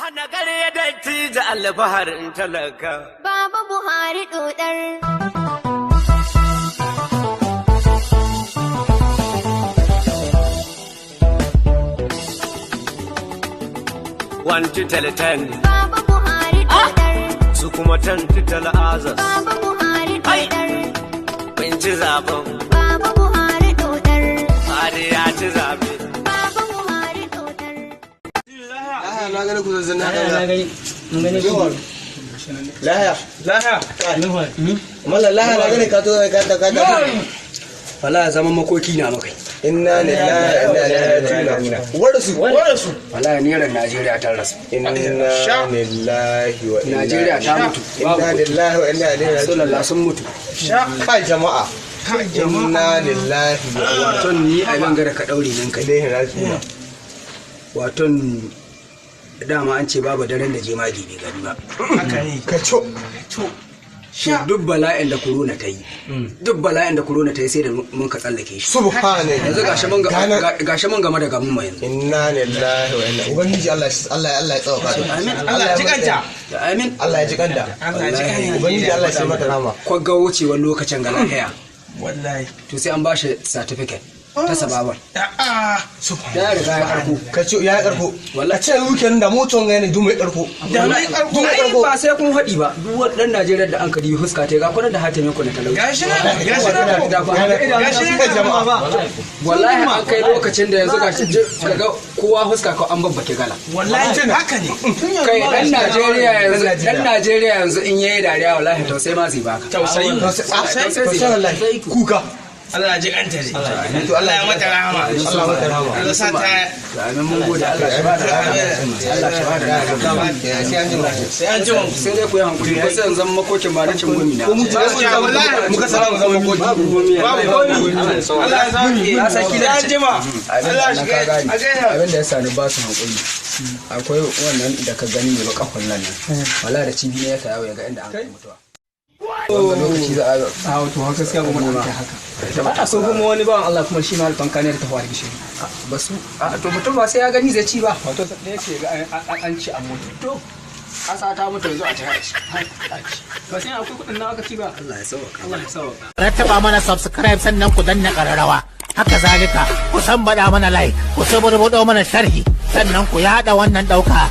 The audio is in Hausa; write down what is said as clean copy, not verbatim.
Hana gare datti da alfaharin talaka. Baba Buhari dodar. One to tell 10, Baba Buhari dodar. Su kuma 10 to tell others. Baba Buhari dodar. Mun ci zaben, Baba Buhari dodar. Buhari ya ci zabe. Baba Buhari dodar. Lahiya na gani ku zazzan na Na gani, mun gani ku. Lahiya. Lahiya. Mallan lahiya na gani ka to ka ta ka ta. Wallahi zaman makoki na makai. Inna lillahi wa inna ilaihi raji'un. Warasu. Warasu. Wallahi niran Najeriya ta rasu. Inna lillahi wa inna Najeriya ta mutu. Inna lillahi wa inna ilaihi raji'un. Sallallahu sun mutu. Kai jama'a. Inna lillahi wa inna Waton ni a bangare ka daure nan kai. ilaihi raji'un. Waton dama an ce babu daren da jemage bai gani ba. Ka co. To duk bala'in da corona ta yi. Duk bala'in da corona ta yi sai da mun ka tsallake shi. Subhanallah. Yanzu gashi mun game da gamun mu yanzu. Inna lillahi wa inna. Ubangiji Allah Allah Allah ya tsawaka. Amin. Allah ya jikanta. Amin. Allah ya jikanta. Ubangiji Allah ya sai mata rama. Kwagga wucewar lokacin ga lahiya. Wallahi. To sai an ba shi certificate ta sababar. A'a. Ya riga ya karko. Ka ce ya karko. Wallahi. Ka ce weekend da moton ga ne duk mai karko. Da mai karko. Duk mai Ai karko. ba sai kun haɗi ba duk wani ɗan Najeriya da an kadi huska ta ga kwanan da hatimin ku na talauci. Gashi nan, gashi nan ko. Da ba haka idan Gashi nan Kai jama'a. Wallahi an kai lokacin da yanzu gashi kaga kowa huska ko an babbake gala. Wallahi haka ne. Kai ɗan Najeriya yanzu ɗan Najeriya yanzu in yayi dariya wallahi to sai ma zai baka. Tausayi. Tausayi wallahi. Kuka. Allah ya ji kanta ne. To Allah Allah ya mata rahama. Allah mata rahama. Allah sa ta Amin, mun gode, Allah shi ba da Allah shi ba da Sai an jima. sai an jima. Sai dai ku yi hankuri ko sai yanzu makokin ba na cin gumi na. Gaskiya wallahi. Muka salamu zama koki. Babu gumi. Babu komi. Allah ya sauke. Na san kila Sai an jima. Allah shi ka gane. a gaida. Abin da ya sani ba su hankuri. Akwai wannan da ka gani mai baka hullan nan. Wala da cibi ne ya kawo ya ga inda an kai mutuwa. Wanda lokaci za a A to haka gaskiya ba mu da haka. A so kuma wani bawan Allah kuma shi ma alfanka ne da tafi da gishiri. Ba su a to mutum ba sai ya gani zai ci ba. Wato ɗaya ce ga an ci a mutu. To kasa ta mutu yanzu a ci a ci. Ba sai akwai kuɗin na aka ci ba. Allah ya sauka. Allah ya sauka. Rattaba mana subscribe, sannan ku danna ƙararrawa. Haka zalika ku san baɗa mana like, ku saburbuɗo mana sharhi, sannan ku yaɗa wannan ɗauka.